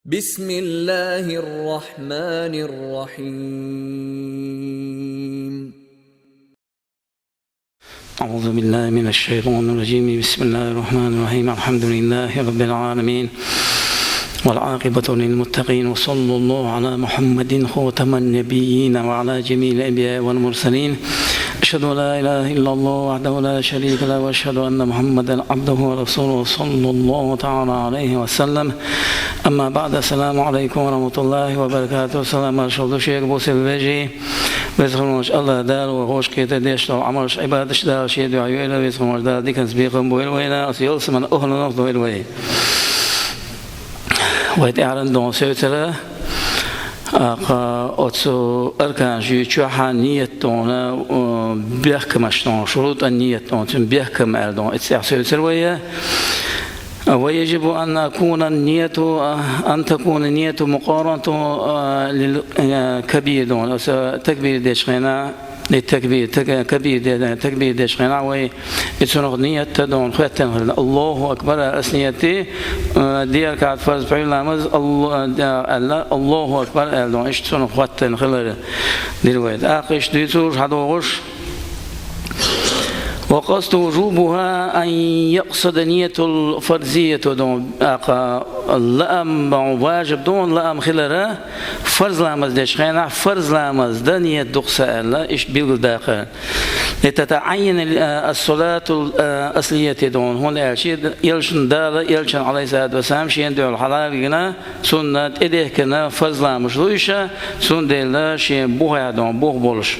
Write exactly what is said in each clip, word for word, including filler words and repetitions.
بسم الله الرحمن الرحيم. أعوذ بالله من الشيطان الرجيم. بسم الله الرحمن الرحيم. الحمد لله رب العالمين. والعاقبة للمتقين. وصلى الله على محمد خاتم النبيين وعلى جميع الأنبياء والمرسلين. أشهد أن لا إله إلا الله وحده لا شريك له، وأشهد أن محمدا عبده ورسوله، صلى الله تعالى عليه وسلم. أما بعد، السلام عليكم ورحمة الله وبركاته. Салам маршалла ду шуга, бусалба вежарий. Веза хинна волчу АллахӀ Дала вай гӀош кхета деш долу Ӏамалш, Ӏибадаташ Дала Шен дуьхьа йойла, Веза хинна волчу Дала диканца бекхам бойла вайна, оцу ялсаманин охӀланах дойла вай. Вай тӀаьхьара дӀа севцира, а, кха, оцу арканаш чохь а ният дӀа, а, бехкамаш дӀа, шурутӀан ният дӀа, цуьнан бехкам аьлла дӀа, эццехь севцира вай. ويجب أن أكون النية، أن تكون النية مقارنة، а, лил-, а, кабир дӀа, аса такбир дечу хенахь, и такбир, так-, кабир де-, такбир дечу хенахь вай, и цунах ният дӀа хӀоьттина хилла. Аллаху акбар, ас ният ди, а, диъ ракаӀат фарз пхьуьйла ламаз, Алла-, а, аьлла, Аллаху акбар аьлла дӀа, иштта цунах хӀоьттина хилар дира вай. ТӀаккха иштта дуьйцуш хьадогӀуш, وقصد وجوبها أن يقصد نية الفرضية дӀа, акха, лаам бан важиб дӀа лаам хилара, фарз ламаз дечу хенахь, фарз ламаз дан ният ду-кх сан аьлла, иштта билгалдаккхар. لتتعين الصلاة الأصلية дӀа, хӀунда аьлча, элчан Дала, элчан, Ӏалайхиссалату вассалам, шена дуьхьал хьалавигна, цунна тӀедехкина фарз ламазаш ду уьш, цундела шен бухахь дӀа, бух болуш.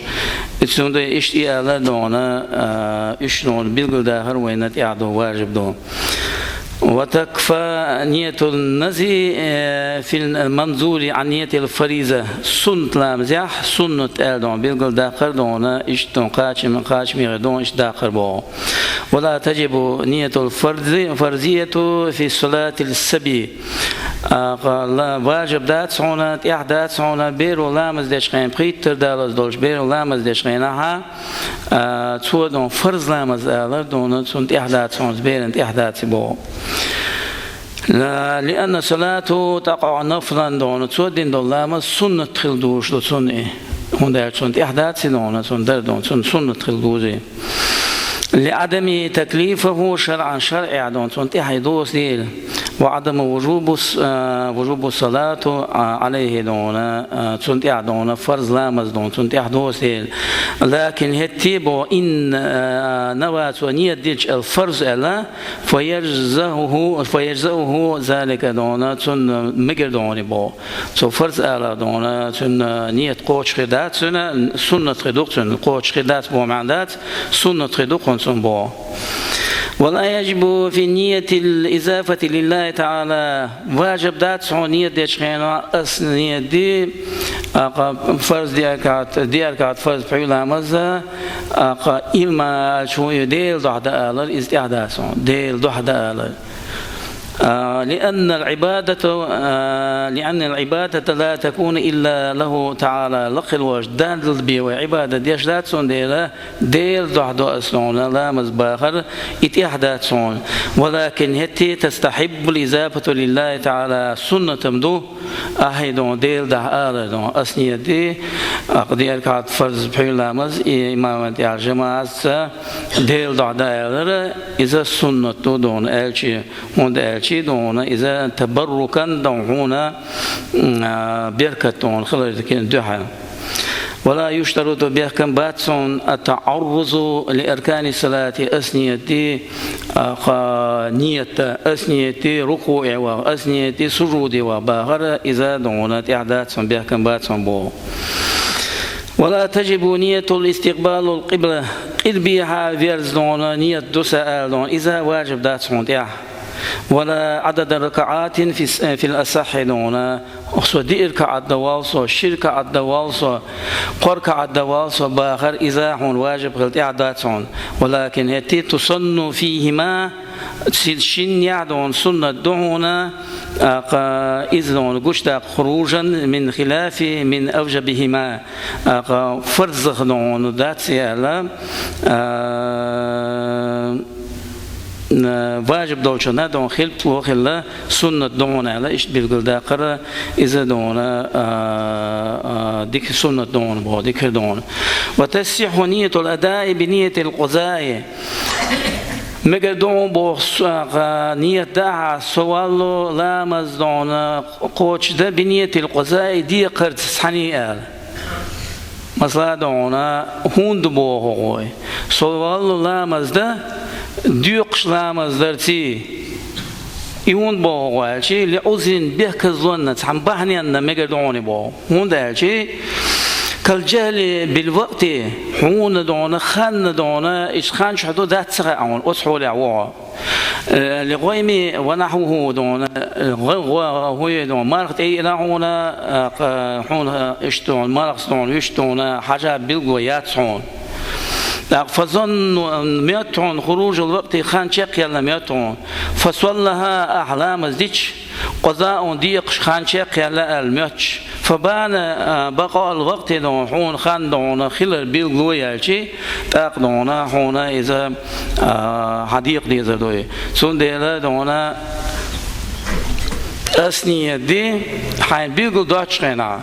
И цундела иштта и алар дӀа, а, уьш дӀа билгалдахар вайна тӀехь ду, важиб ду. وتكفى نية النذر، э, في المنذور عن نية الفريضة. Суннат ламазехь, суннат аьлла дӀа билгалдаккхар дӀа, иштта дӀа кхачам-, кхачаме дӀа иштта даккхар боху. ولا تجب نية الفرض، فرضية في صلاة الصبي. А, кха, ла-, важиб дац хьуна, тӀехь дац хьуна, беро ламаз дечу хенахь, пхийттара далаза долуш, беро ламаз дечу хенахь, а, цо дӀа фарз ламаз алар дӀа, цунна тӀехь дац хьуна, берана тӀехь дац и боху. لا، لأن الصلاة تقع نفلا дӀа, цо дина долу ламаз суннат хила дузуш ду цунна и. ХӀунда аьлча цунна тӀехь дац и дӀа, цунна дара дӀа, цунна суннат хила дузу и. لعدم تكليفه شرعا، шарӀехь дӀа, цунна тӀехь и доцу дела. وعدم وجوب الص-، а, وجوب الصلاة عليه дӀа, а, цунна тӀехь дӀа, фарз ламаз дӀа, цунна тӀехь доцу дела. لكن хӀетте а боху, إن، а, نوى цо ният дича الفرض аьлла, فيجزئه، فيجزئه ذلك дӀа, цунна мегар дӀа и боху. Цо фарз алахь дӀа, цуьнан ният кхочуш хир дац цуьнан, суннат хир ду-кх цуьнан, кхочуш хир дац боху маьӀна дац, суннат хир ду-кх цуьнан боху. ولا يجب في النية الإضافة لله تعالى. Важиб дац хьуна ният дечу хенахь, ас ният ди, а, кха, фарз диъ ракаӀат, диъ ракаӀат фарз пхьуьйла ламаз, а, кха, илма аьлча хӀун ю, Делан дуьхьа дан алар, иза тӀехь дац хьуна, Делан дуьхьа дан алар. А, لأن العبادة، а, لأن العبادة لا تكون إلا له تعالى. Лакхахь волчу Далла бен вай Ӏибадат деш дац, цундела Делан дуьхьа ду ас хьуна ламаз бахар, и тӀехь дац хьуна. ولكن хӀетте تستحب الإضافة لله تعالى, суннат-м ду, ахьа дӀа Делан дуьхьа алар дӀа. Ас ният ди, а, кха, диъ ракаӀат фарз пхьуьйла ламаз, и имаман тӀехь жамаӀатца Делан дуьхьа дан алар, иза суннат ду дӀа аьлча. ХӀунда аьлча дӀа иза تبركا дӀа хьуна, м, а, беркат дӀа хилар дикина дуьхьа. ولا يشترط, бехкам бац хьуна, التعرض لأركان الصلاة, ас ният ди, а, кха, ният, ас ният ди рукуӀе ваха, ас ният ди сужуде ваха бахар, иза дӀа тӀехь дац хьуна, бехкам бац хьуна боху. ولا تجب نية الاستقبال القبلة, къиблехьа верза дӀа ният ду сан ала дӀа, иза важиб дац хьуна тӀехь. ولا عدد الركعات في الص-، في الأصح дӀа, со диъ ракаӀат дан воллу со, ши ракаӀат дан воллу со, кхо ракаӀат дан воллу со бахар, иза хьуна важиб хила тӀехь дац хьуна. ولكن хӀетте تسن فيهما, цу шиннехь дӀа суннат ду хьуна, а, кха, иза дӀа гучудаккха, خروجا من خلاف من أوجبهما, а, кха, фарзах дӀа дац и аьлла, а, важиб долчунна дона хилпа хилла суннат дона аьлла, иштта билгалдаккхар, иза дона, а, а, дика суннат дона боху, дика дона. وتصح نية الأداء بنية القضاء. Мегар дона боху, с-, а, ният дахьа, со валло ламаз дона кхочушда بنية القضاء декхарца цхьаьний аьлла. Масала, дона хӀунда боху гӀой? Со валло ламаз дан, доькхуш ламаз дарций. И хӀунда боху гӀой аьлчи, لعذر, бехказлонна, цхьана бахьаненна мегар дона боху. ХӀунда аьлчи, كالجهل بالوقت, хьуна дона, ханна дона, иштта хан чохь ду дац ца хаьа хьуна, оцу хьолехь ву хьо. Э, لغيم ونحوه дона, э, гӀо-, гӀо-, гӀо-, дона, марха тӀе йиъна хьуна, э, кха-, хьуна, э, иштта дона, мархас дона, вуьшта дона, хьажа билгало яц хьуна. ТӀаккха فظن, моьтту хьуна خروج الوقت, хан чекхъяьлла моьтту хьуна. فصلىها, ахь ламаз дича, قضاء, декхаш, хан чекхъяьлла аьлла моьттуш. فبان, а, بقاء الوقت дона, хьуна хан дона хилар билгало яьлчи, тӀаккха дона хьуна иза, а, хьан декъа дезар ду и. Цундела дона ас ният ди хьайн билгал доцчу хенахь.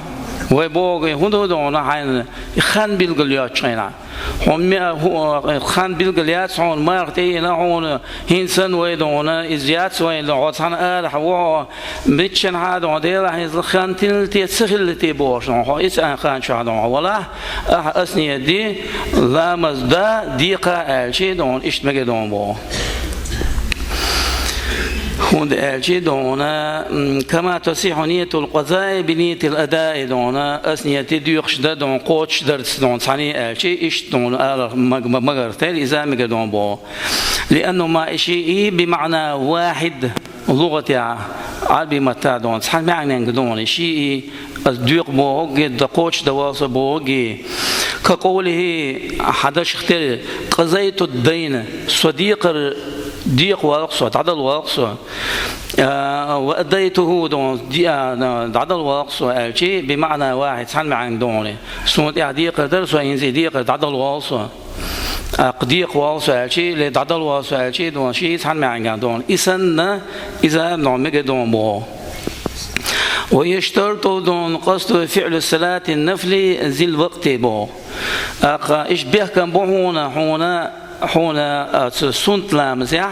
Вай боху, хӀунда дона хьайна хан билгал йоцчу хенахь. Хьуна ме-, хӀу-, хан билгал яц хьуна, марха тӀе йиъна хьуна, хӀинца санна вай дона, иза яц вайна дона, хьо цхьана арахь ву хьо, миччанхьа дона, Делахь иза хан тилла те, ца хилла те бохуш дона, хьо иза хан чохь дона, хьо валахь, ахь ас ният ди, ламаз да, декха аьлчи дона, иштта мегар дона боху. ХӀунда аьлчи дона, м, كما تصح نية القضاء بنية الأداء дона, ас ният ди доькхуш дан дона, кхочуш дарца дона, цхьаьний аьлчи, иштта дона, алар маг-, ма-, магарх тера, иза мегар дона боху. لأنه ما и шиъ и بمعنى واحد, лугӀатехь, Ӏарбий маттахь дона, цхьана маьӀненга дона и шиъ и, ас доькху бохург и, дан кхочуш дан валло со бохург и. كقوله, хьан дашах тера, قضيت الدين, со декхар, декха валло со, дӀадала валло со. А, وأديته дона, ди-, а, дӀадала валло со аьлчи, بمعنى واحد, цхьана маьӀненга дона и. Суна тӀехь декхар дара со, хӀинца и декхар дӀадала валло со. ТӀаккха декха валло со аьлчи, или дӀадала валло со аьлчи, дона шиъ цхьана маьӀненга дона. И санна, иза дона мегар дона боху. ويشترط дона قصد فعل صلاة النفل ذي الوقت боху. ТӀаккха иштта бехкам бу хьуна, хьуна, хьуна, а, цу суннат ламазехь,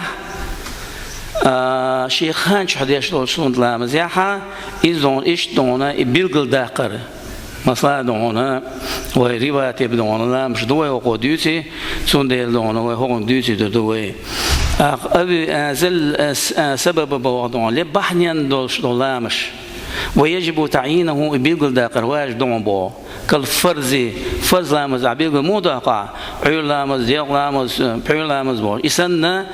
а, шен хан чохь деш долчу суннат ламазехь, иза дона иштта дона и билгалдаккхар. Масала дона, вай риватиб дона ламазаш ду вай хӀокхо дуьйций, цундела дона вай хӀокхунна дуьйцийта ду вай. ТӀаккха أو بهذا ال-, а, с-, а, السبب боху дона, или бахьаненна долуш долу ламазаш. ويجب تعيينه, и билгалдаккхар важиб дона боху. كالفرض, фарз ламаз ахь билгал муха доккху ахь? Ӏуьйра ламаз, делкъа ламаз, пхьуьйра ламаз боху. И санна,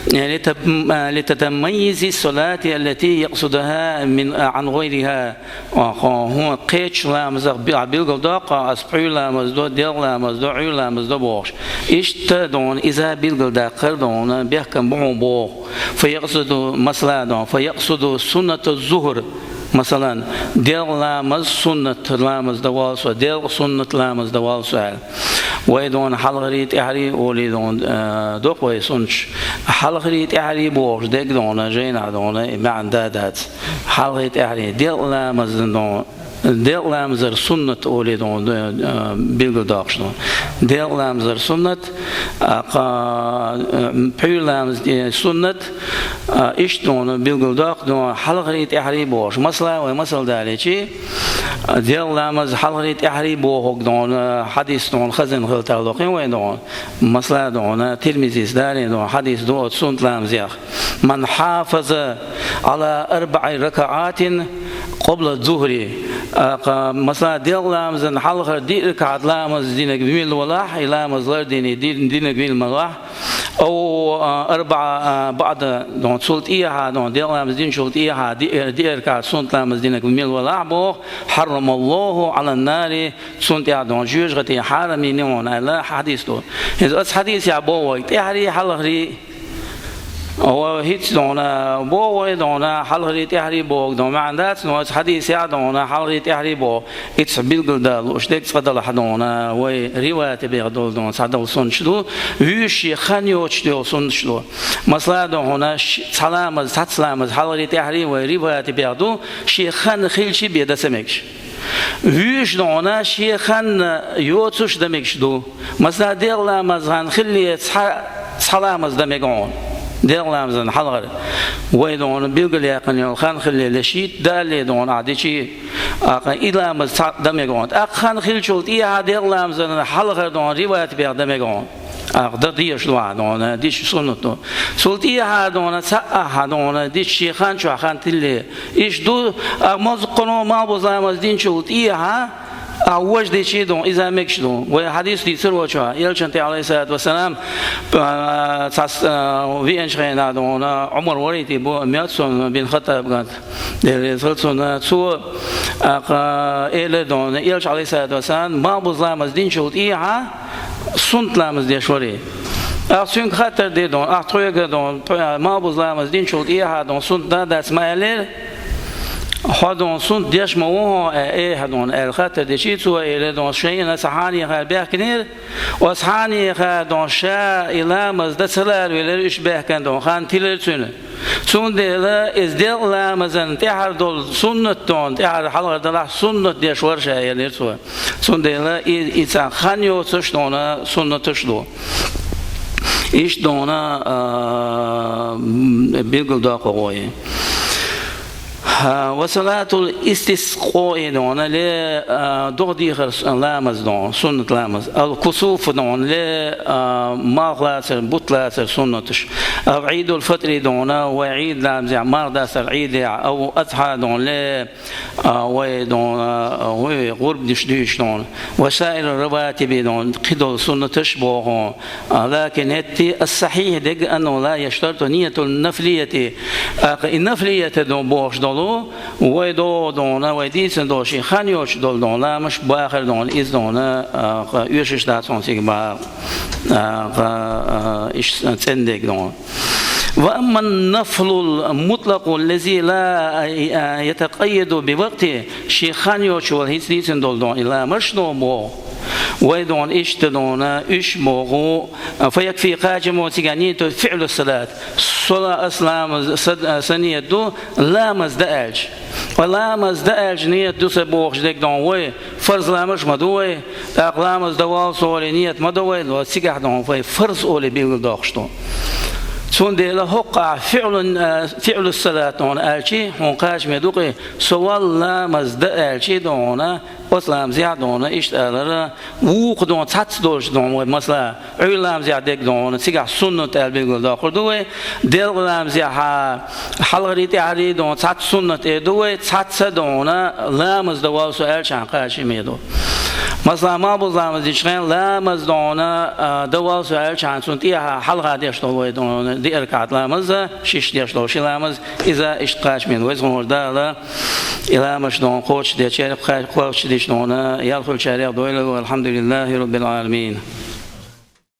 э, لتت-, э, لتتميز الصلاة التي يقصدها من, э, عن غيرها. Хьо, хьуна кхечу ламазах би-, ахь билгал доккху, ас пхьуьйра ламаз до, делкъа ламаз до, Ӏуьйра ламаз до бохуш. Иштта дона иза билгалдаккхар дона бехкам бу хьуна боху. فيقصد, масала дона, فيقصد سنة الظهر. Масалан, делкъа ламаз суннат ламаз дан валло со, делкъа суннат ламаз дан валло со аьлла. Вай дона хьалхарий, тӀаьхьарий олий дона, э, доккху вай суннаташ. Хьалхарий, тӀаьхьарий бохуш дерг дона, жайнахь дона, и маьӀна да дац. Хьалхарий, тӀаьхьарий, делкъа ламаз дона, делкъа ламазара суннат олий дона, э, билгалдоккхуш дона. Делкъа ламазара суннат, а, кха-, э, пхьуьйра ламаз, э, суннат, а, иштта дона билгалдоккху дона хьалхарий, тӀаьхьарий бохуш. Масала, вай масал далийчи, делкъа ламаз хьалхарий, тӀаьхьарий бохург дона хьадис дона хазина хила тарло кхин вай дона. Масала дона, Тирмизис далийна дона хьадис ду оцу суннат ламазех. من حافظ على أربع ركعات قبل الظهر. А, кха-, масала, делкъа ламазан хьалхара диъ ракаӀат ламаз динарг мила валахь, и ламаз лардина ди-, динарг мила валахь, أو, а, أربع, а, بعد, дон, цул тӀехьа, дон, делкъа ламаз динчул тӀехьа, диъ, диъ ракаӀат суннат ламаз динарг мила валахь боху, حرم الله على النار, цунна тӀехь, дон, жоьжахати хьарам йина хьуна аьлла хьадис ду. ХӀинца оцу хьадисехь боху вай, тӀаьхьарий, хьалхарий, Ва хӀинца дона бо вай дона хьалхарий тӀаьхьарий бо дона маьӀна дац, но оцу хьадисехь дона хьалхарий тӀаьхьарий бо. Ица билгалдала лууш дерг цкъа далахь дона вай риваятехь долу дона цхьадолу суннаташ ду, вуьйш шен хан йоцуш долу суннаташ ду. Масала дона хьуна ш-, цхьа ламаз, цхьацца ламаз хьалхарий тӀаьхьарий вай риваятехь ду, шен хан хилчий бен дан ца мегаш. Вуьйш дона шен хан йоцуш дан мегаш ду. Масала, делкъа ламаз хан хилале цхьа, цхьа ламаз дан мега хьуна. Делкъа ламазан хьалхара. Вай дона билгалъяьккхина йолу хан хилале шийтта далале дона ахь дичий, аккха и ламаз цхьаъ дан мега хьуна. ТӀаккха хан хиллачул тӀехьа делкъа ламазан хьалхара дона риваятехь дан мега хьуна. Аккха дан дезаш ду ахь дона, дича суннат ду. Цул тӀехьа дона цхьаъ ахь дона дича шен хан чохь хан тилле. Иштта ду, а моза кхуно малхбуза ламаз динчул тӀехьа, а вожа дичий дона, иза мегаш ду. Вай хьадис дийцар вочохь, элчан тӀе, алейхиссалату вассалам, а, цхьа, а, веанчу хенахь дона, Ӏумар варийти бу, моьтту цунна бин Хаттаб ган, Дела реза хуьлда цунна, цо, а, кха-, элира дона, элча, алейхиссалату вассалам, малхбуза ламаз динчул тӀехьа, суннат ламаз деш варий. Ахь цуьнга хаттар дира дона, ахь тхоьга дона, тхо-, малхбуза ламаз динчул тӀехьа дона, суннат да дац ма аьллера, хьо дона суннат деш ма ву хьо, э, э, хьа дона, аьлла хаттар дичий цо, элира дона, шайна сан хьанехара баьхкинера, оцу хьанехара дона ша и ламаз дан ца ларавелира, уьш баьхкина дона, хан тиллира цуьнан. Цундела иза делкъа ламазан тӀаьхьара долу суннат дона, тӀаьхьара хьалхара далахь суннат деш вара ша, элира цо. Цундела и, и цхьа хан йоцуш дона суннаташ ду. Иштта дона, а, м, билгалдоккху гӀой. А, ва салатул истискъои дона ле, а, догӀа дехар с-, ламаз дона, суннат ламаз. Ал кусуф дона ле, а, малх лацар, бутт лацар суннаташ. Ав Ӏийдул фитри дона, вай Ӏийд ламазехь, малх дацар Ӏийдехь, ав адхьа дона ле, а, вай дона, а, вай гӀурбанаш дуьйцуш дона, ва саиру раватиби дона, кхидолу суннаташ боху, а, лакин хӀетти ас-сахьихь дерг анну ла яштарту ниятул нафлияти, а, и нафлията дона бохуш долу, вай до дона, вай дийцина долу шен хан йоцуш долу дона, ламазаш бахар дона, иза дона, а, кха, оьшуш дац хьуна цига бахар, а, кха, а, иш цӀена дерг дона. Ва амма нафлул мутлакъу лази ла, а, ятакъайяду би вакъти, шен хан йоцуш волу хӀинца дийцина долу дона, и ламазаш дона боху. Вай дона иштта дона, уьш боху, фа якфи кхачамо цигахь нийту фиълу салат. Со ла ас ламаз, са, са нийят ду, ламаз дан аьлча. Ва ламаз дан аьлча нийят ду сан бохуш дерг дона вай, фарз ламазаш ма ду вай, тӀаккха ламаз дан валлалц олий нийят ма до вай, но цигахь дона вай фарз олий билгалдоккхуш ду. Цундела хӀокху ахь фиълун, а, фиълу салат дона аьлчи, хьуна кхачаме ду кхи, со валла ламаз дан аьлчи дона, оцу ламазехь дона, иштта алара, вукху дона цхьацца долчу дона вай, масала, Ӏуьйра ламазехь дерг дона, цигахь суннат аьлла билгалдоккхур ду вай, делкъа ламазехь, хьалхарий тӀаьхьарий дона, цхьацца суннат эр ду вай, цхьацца дона, ламаз дан валла со аьлчахьана кхачаме ду. Масала, малхбуза ламаз дечу хенахь, ламаз дона, а, дан валла со аьлчахьана, цунна тӀехьа хьалха деш долу вай дона, диъ ракаӀат ламаз, шишша деш долу ши ламаз, иза иштта кхачаме ду. Веза хӀора Дала, и ламазаш дона кхочушдечарех, кхочушдечу дона, ял хуьлучарех дойла вай, алхьамдулиллахӀи раббил Ӏаламин.